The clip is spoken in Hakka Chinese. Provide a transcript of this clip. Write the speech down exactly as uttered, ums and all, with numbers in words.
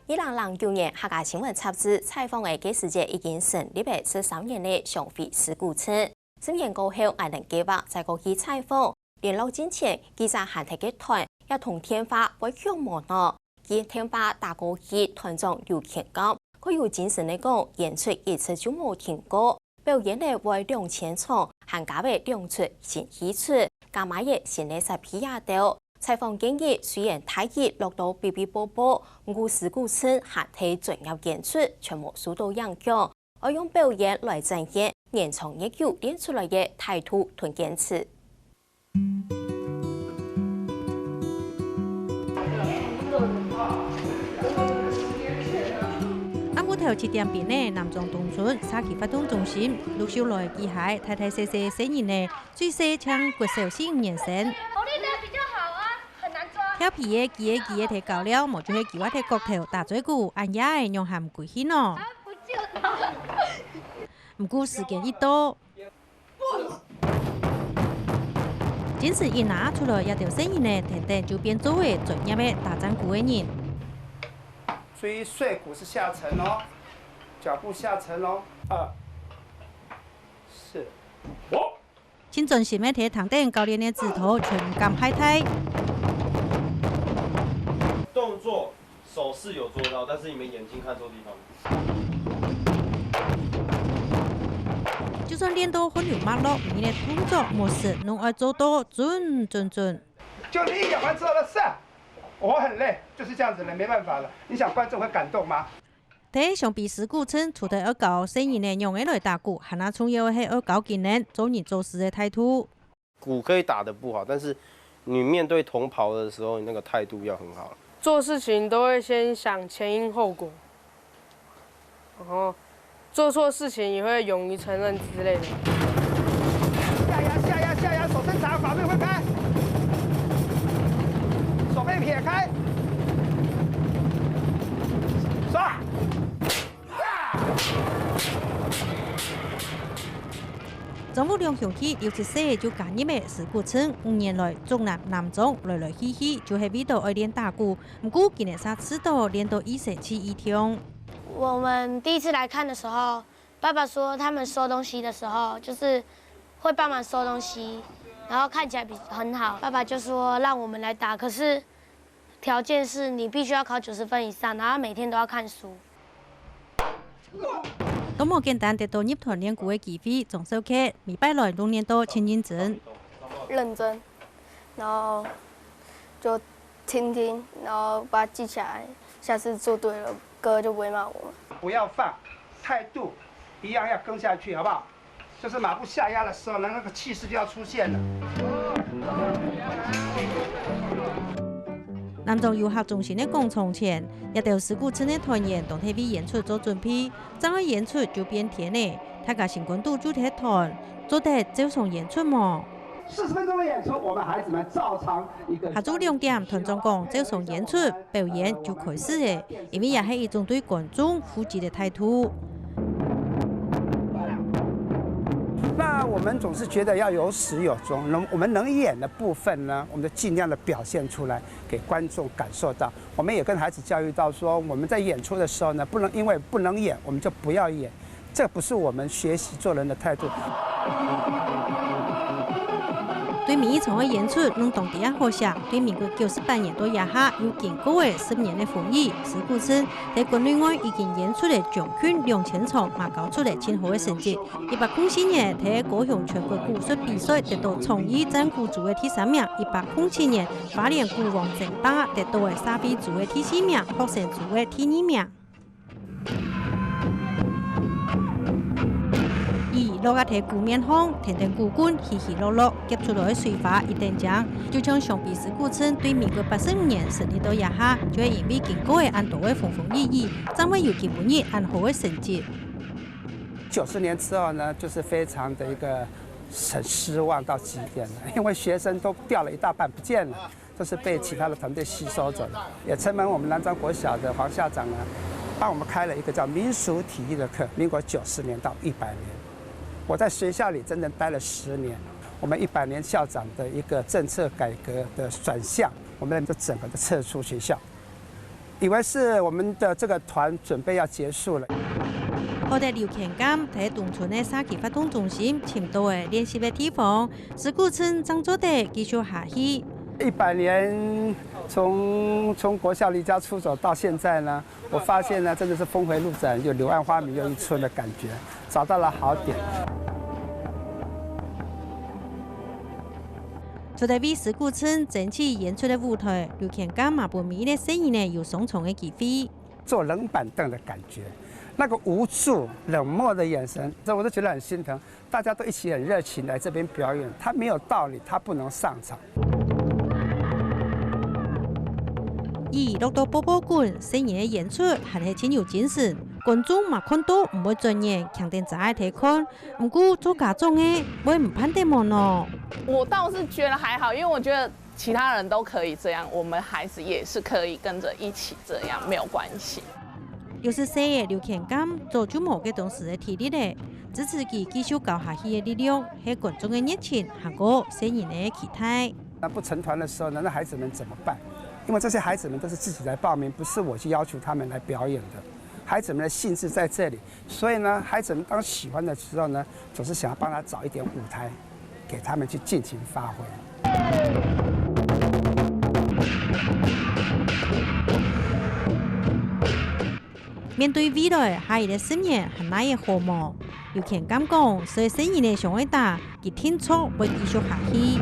二零零九年，客家新聞雜誌採訪个該時節已經成立了十三年个上惠石鼓村。十年過後，𠊎等計畫再過去採訪。聯絡進前，記者還忒个團，也通電話會響無呢。佢電話打過去，團長有牽講，較有精神个講，演出一直就無停過。 表演了會兩千場，還加了兩齣新戲齣，加買了新个設備也兜。採訪建議，雖然大雨落到嗶嗶啵啵，毋過石鼓村還忒專業演出，全無受到影響。愛用表演來展現年長月久練出來个態度同堅持。 暗晡頭七點半呢，南庄東村社區活動中心，陸續來幾下大大細細細人呢，最細正國小四五年生。調皮个、嘰个、嘰个忒搞了，無就係徛在角頭打嘴鼓，恁夜个仰還毋歸去呢？毋過時間一到， 精神一拿出來，這兜細人呢，跈等就變做了專業个打戰鼓个人。注意睡骨是下沉哦，腳步下沉哦。二、四、五。盡專心个聽等教練个指導，全毋敢壞忒。動作 手勢有做到，但是你們眼睛看錯地方。就算練到汗流脈落，你个動作、目神攏愛做到準準準。就你一講完之後呢，是啊，我很累，就是這樣子了，沒辦法了。你想觀眾會感動嗎？在上惠石鼓村，除了愛教細人仔仰仔來打鼓，還較重要个係愛教佢等做人做事个態度。 鼓可以打得不好，但是你面對同袍的時候，你那個態度要很好。做事情都會先想前因後果，然後做錯事情也會勇於承認之類的。下壓，下壓，下壓，手伸長，把背分開，手背撇開，刷。 莊屋兩兄弟六七歲就加入了石鼓村，五年來，竹南、南庄來來去去，就係為著愛練打鼓。毋過，今年煞試著練到異生趣異暢。我們第一次來看的時候，爸爸說他們收東西的時候，就是會幫忙收東西，然後看起來比，很好。爸爸就說讓我們來打，可是 條件是你必須要考九十分以上，然後每天都要看書。都無簡單得到入團練鼓个機會，鍾少傑每擺來都練到盡認真。認真，然後就聽聽，然後把它記起來，下次做對了，哥就不會罵我了。不要放，態度一樣要跟下去，好不好？ 就是馬步下壓的時候呢，那個氣勢就要出現了。南庄遊客中心个廣場前，這兜石鼓村个團員當係為演出做準備，正愛演出就變天了。大家心肝肚就忒團，做得照常演出無？四十分鐘的演出，我們孩子們照常一個。下晝兩點，團長講照常演出，表演就開始了。 因為也係一種對觀眾負責个態度。那我們總是覺得要有始有終，能，我們能演的部分呢，我們就盡量地表現出來，給觀眾感受到。我們也跟孩子教育到說，我們在演出的時候呢，不能因為不能演，我們就不要演。 這不是我們學習做人的態度。對每一場个演出，攏當得人好惜。對民國九十八年到這下，又經過了十年个風雨，石鼓村在國內外已經演出了將近兩千場，嘛交出了盡好个成績。一百空四年，在高雄全國鼓術比賽得到創意戰鼓組个第三名；一百空七年，花蓮鼓王爭霸得到了社會組个第四名，學生組个第二名。 雨落啊在鼓面項，淰淰鼓棍，稀稀落落，挾出來个水花一等靚。就像上惠石鼓村對民國八十五年成立到這下，就係因為經過了恁多个風風雨雨，正會有今晡日恁好个成績。九十年之後呢，就是非常的一個很失望到極點了，因為學生都掉了一大半不見了。 都是被其他的團隊吸收走了。也承蒙我們南庄國小的黃校長呢，幫我們開了一個叫民俗體育的課，民國九十年到一百年。我在學校裡整整待了十年，我們一百年校長的一個政策改革的轉向，我們就整個的撤出學校。以為是我們的這個團準備要結束了。好得劉乾柑在東村个社區活動中心尋到个練習个地方，思古鎮正做得繼續下去。一百年，從從國校離家出走到現在呢，我發現呢，真的是峰迴路轉，又柳暗花明又一村的感覺，找到了好點。除了為思古鎮爭取演出个舞台，劉乾柑嘛分每一个細人仔有上場个機會。坐冷板凳的感覺，那個無助、冷漠的眼神，這我都覺得很心疼。大家都一起很熱情來這邊表演，它沒有道理，它不能上場。雨落到啵啵滾，細人个演出還係盡有精神，觀眾嘛看到毋會轉眼，強等遮仔來看。毋過做家長个會毋盼得無呢？我倒是覺得還好，因為我覺得其他人都可以這樣，我們孩子也是可以跟著一起這樣，沒有關係。六十歲个劉乾柑早就無該當時个體力了，支持佢繼續教下去个力量，係觀眾个熱情，還過細人个期待。那不成團的時候呢，那孩子們怎麼辦？因為這些孩子們都是自己來報名，不是我去要求他們來表演的。孩子們的興致在這裡，所以呢，孩子們當喜歡的時候呢，總是想要幫他找一點舞台，給他們去盡情發揮。面對未來下一个十年還哪會好無？劉乾柑講，所以細人仔想愛打，佢定著會繼續下去。